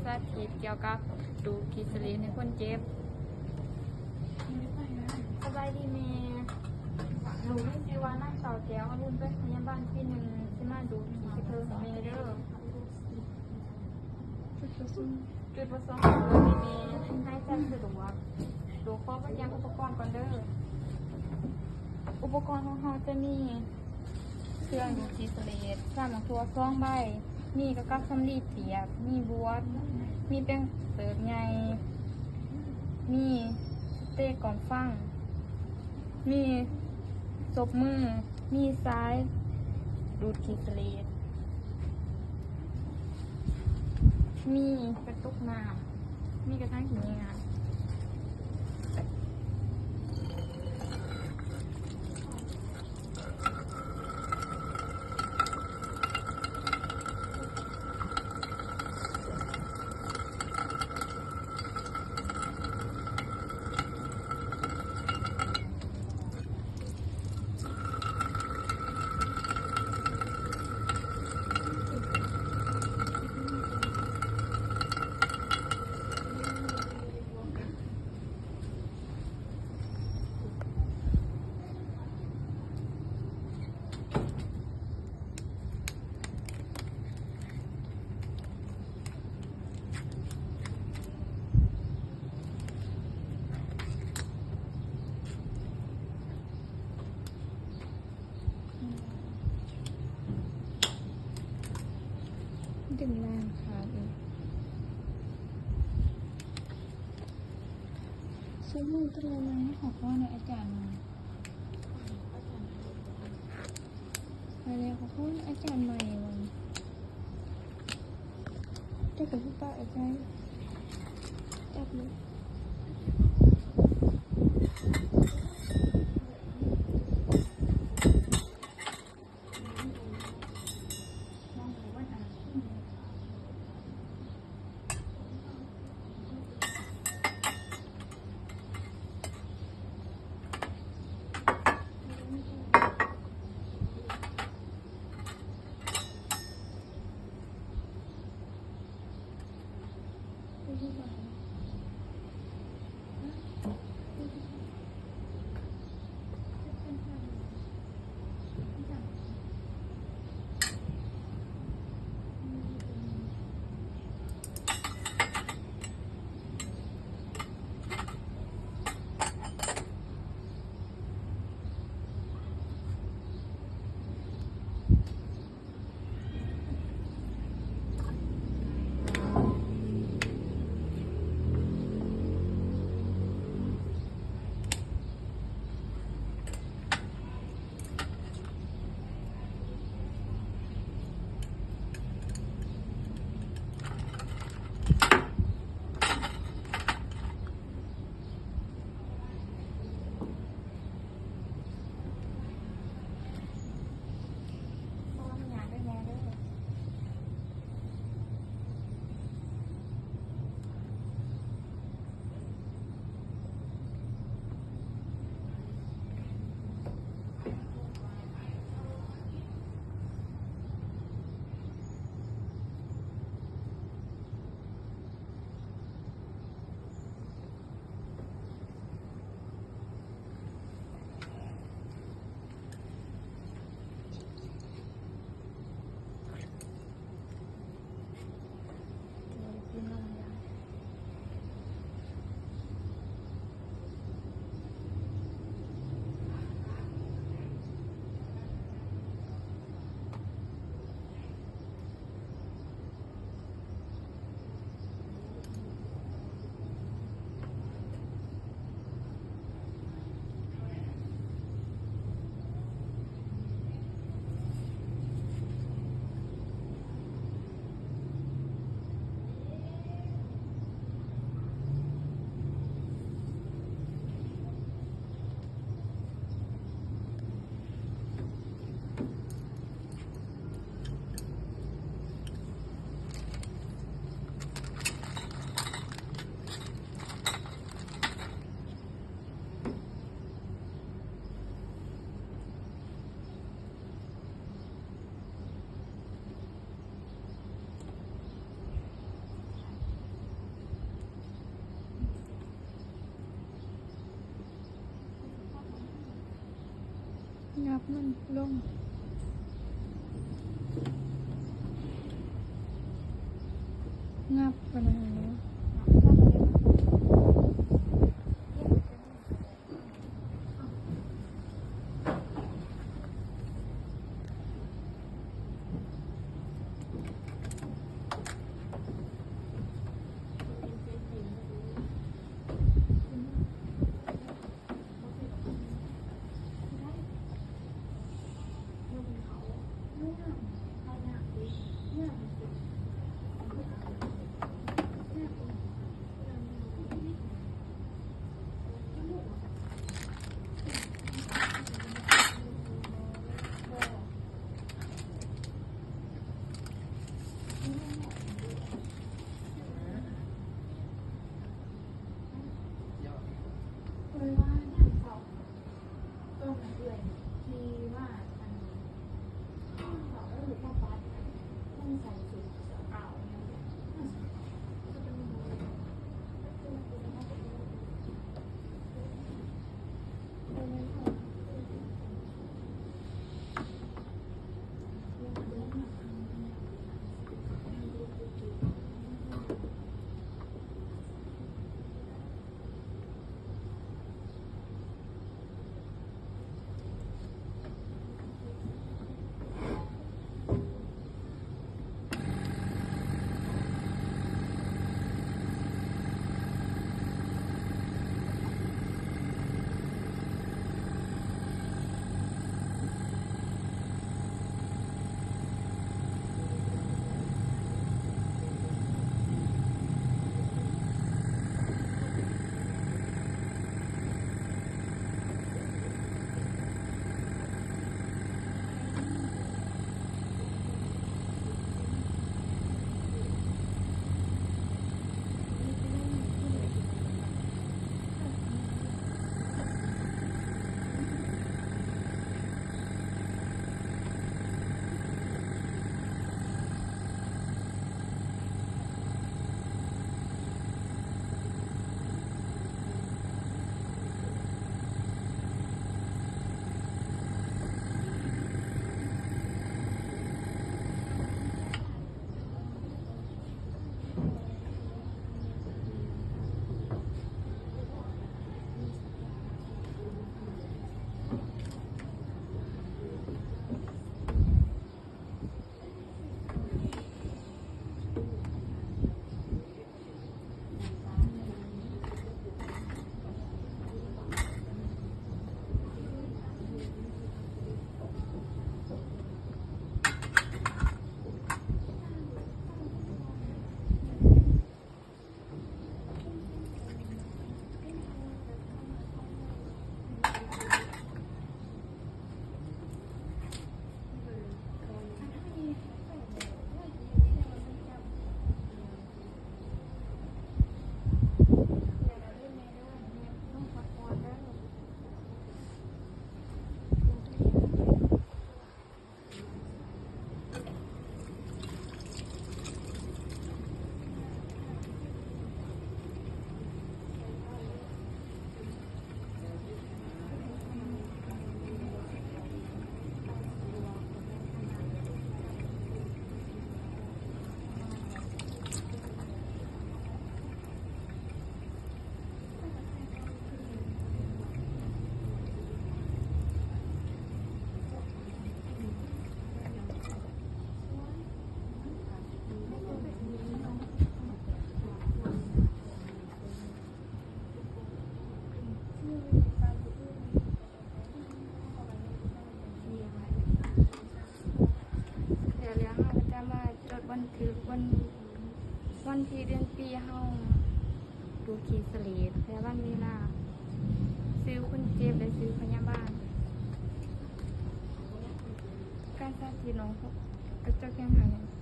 ສາທິດກ່ຽວກັບດູດຂີ້ສະເຫຼດໃຫ້ຄົນເຈັບ. ສະບາຍດີແມ່. ໜູມີຊື່ວ່ານາງສາວແກ້ວ ອາລຸນ ເປັນພະຍາບານປີໜຶ່ງ ຊິມາດູດຂີ້ກະເທີໃຫ້ແມ່ເດີ. ຈຸດປະສົງ ຈຸດປະສົງຄືໃຫ້ແມ່ຫາຍໃຈສະດວກ. ໂດຍ ຂໍໄປຕຽມອຸປະກອນກ່ອນເດີ. ອຸປະກອນຂອງເຮົາຈະມີ ເຄື່ອງດູດຂີ້ສະເຫຼດ, ຊາມໝາກຖົ່ວສອງໃບ, ມີກະກັກສຳລີປຽກ, ມີບວດ, ມີແປ້ງເຕີບໃຫຍ່, ມີສະເຕກອມຟັງ, ມີສົບມື, ມີສາຍດູດຂີ້ສະເຫຼດ, ມີກະຕຸກນ້ຳ, ມີກະຖັງຂີ້ເຫຍື້ອ. ດຶງແຮງຂາດອີກ. ຊຸມມື້ຕະຫຼອດເລີຍ ຂອບຄຸນອາຈານ. ມາແລ້ວ ຂອບຄຸນອາຈານໃໝ່. ເຈົ້າກະຄືປະອາຈານ ຈັບເລີຍ. ມັນລົງ ງັບປານນັ້ນເນາະ. ດຽວເຮົາກໍຈະມາຈົດບັນທຶກວັນ ວັນທີ ເດືອນ ປີເຮົາ ໂອເຄ ສະເລດ ແລະ ວັນເວລາ ຊື່ຄົນເຈັບ ແລະ ຊື່ພະຍາບານ ການສາທິດເນາະ ກະຈົດພຽງເທົ່ານີ້.